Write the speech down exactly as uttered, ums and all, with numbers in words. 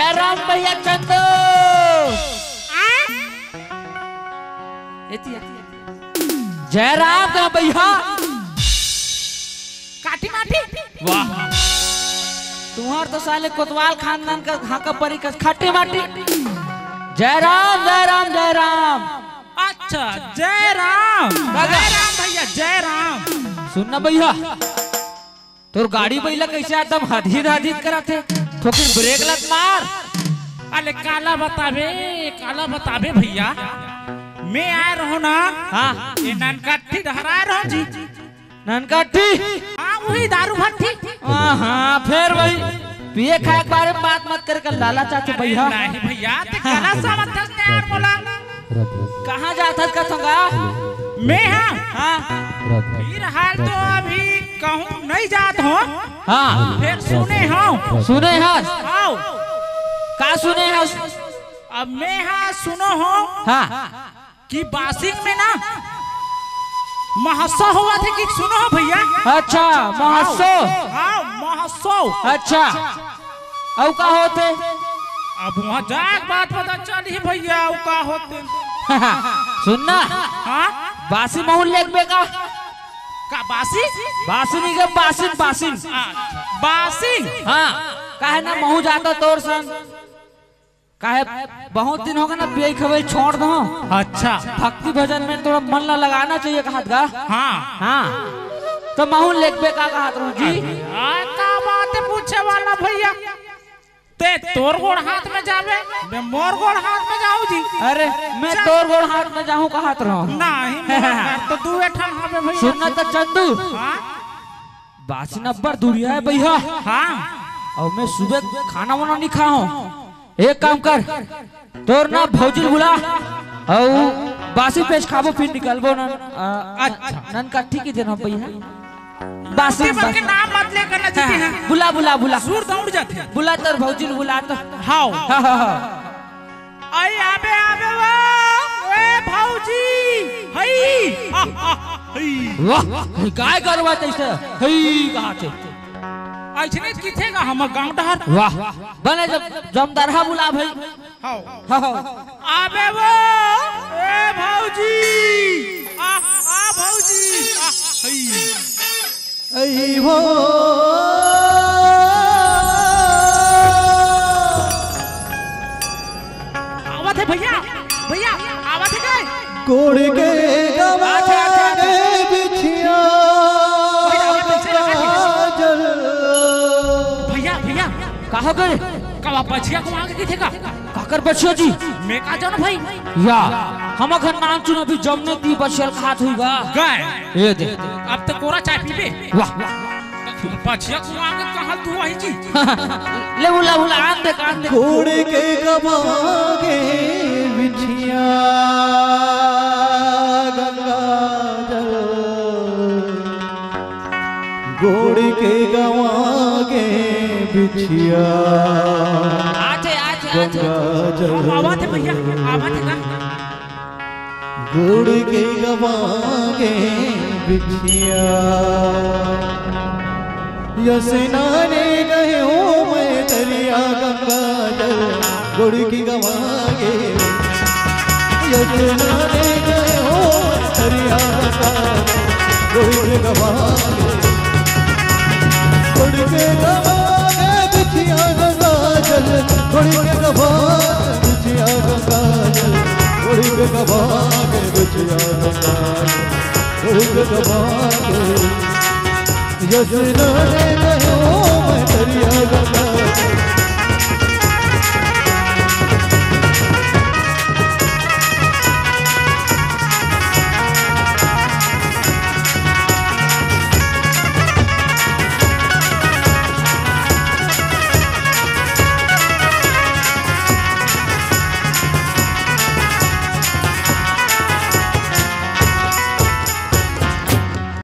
जय राम भैया चंदू। एतिया। जय राम का भैया। काटी माटी। वाह। तुम्हार तो साले कोतवाल खानदान का हाका परी का खाटी माटी। जय राम, जय राम, जय राम। अच्छा, जय राम। दादा। जय राम भैया, जय राम। सुन ना भैया, तोर गाड़ी बइला कैसे एकदम हदहिद हदहिद करत हे? थोकिन ब्रेक लग मार। अरे काला बताबे, काला बताबे भैया, मैं आय रहो ना। हाँ। ये ननकट्ठी डहर आय रहो जी। ननकट्ठी? हाँ, वही दारू भट्ठी। हाँ, हाँ, फिर वही पिए खाए के बारे में बात मत करे कर लाला चाचा अरे भैया। नहीं भैया, ते गलत समझथस यार मोला। कहाँ जात हस कथंगा? मैं हाँ। हाँ। फिलहाल तो अभी कहूँ नहीं जात हो। हाँ। फिर सुने हो। सुने हस? आओ। का सुने हस? अब मैं हाँ सुनो हो। हाँ। कि बासिंग में ना महोत्सव होवत हे कि सुनो हो भैया। अच्छा, महोत्सव। हाँ, महोत्सव। अच्छा। अउ का होथे? अब वहाँ जाके बात पता चलही भैया, अउ का होथे। सुन ना। हाँ? बासी महू लेगबे का? का बासी? बासी नहीं के बासिन, बासिन। हाँ, बासिन। हाँ, काहे ना महू जाता तोर संग। काहे बहुत दिन हो गए ना पियई खवई छोड़ दो। अच्छा। भक्ति भजन में थोड़ा मन ला लगाना चाहिए कहत गा। हाँ। हाँ। तो महू लेगबे का कहत रहूं जी। आ, का बात है पूछे वाला भैया? ते तोर गोड़ हाथ में जाबे, मैं मोर गोड़ हाथ में जाऊं जी। अरे, मैं चल। तोर गोड़ हाथ में जाहूं कहत रहूं। नहीं, मोर घर तो दुए ठन हवे भैया। सुन ना तो चंदू। हाँ? बासिन अब्बड़ दुरिहा हे भैया। हाँ। अउ मैं सुबह खाना वाना नहीं खाहूं। एक काम कर, तोर ना भौजी ल बुला, अउ बासी पेज खाबो, फिर निकलबो ना। आ, अच्छा। ननकट्ठी के दिन हम भैया। बासी बासी के बासी। नाम मत लेकर ना जीते हैं। बुला, बुला, बुला। सुर दौड़ जाते हैं। बुला तोर भौजी ल बुला तो। हाव। हाँ, हाँ, हाँ। आई आबे, आबे वो, ए भौजी, हई, हा, हा, हई। वाह, काय करवा तैसे, हई कहा थे। ऐसने किथे का हमर गांव डहर। वाह, बने जब जमदरहा बुला भाई। हाव। हाव। आबे वो, ए भौजी, आ, आ भौजी, आ, हई। अई हो। आवत हे भैया, भैया, आवत हे काय? कोड़ के गवा अच्छा, अच्छा, अच्छा। दे बिछिया भैया, भैया, भैया। काजल। भैया, भैया। कहाँ गए? कवा बछिया को आगे किथे का? काकर बछिया जी? मैं का जानो भाई। या, हम अखन नान चुन अभी जमने ती बछिया ल खात हुई बा। गए। ये दे। अब तो कोरा चाय पीबे। वाह। बछिया को आगे कहाँ तू आई जी? ले बुला, बुला, आन दे, आन दे। कोड़ के गवा दे बिछिया गंगा जल। गोड़ के गवा के बिछिया। आथे, आथे, आथे। गंगा जल। आवा थे भैया, आवा थे ना। गोड़ के गवा के बिछिया। यस नाने गए हो मैं दरिया गंगा जल। गोड़ के गवा के यस नाने गए हो दरिया का गुड़ गवा गुड़ के गवा बिछिया गंगा जल। गुड़ के गवा बिछिया गंगा जल। गुड़ के गवा बिछिया गंगा जल। गुड़ के गवा यस नाने गए हो मैं दरिया गंगा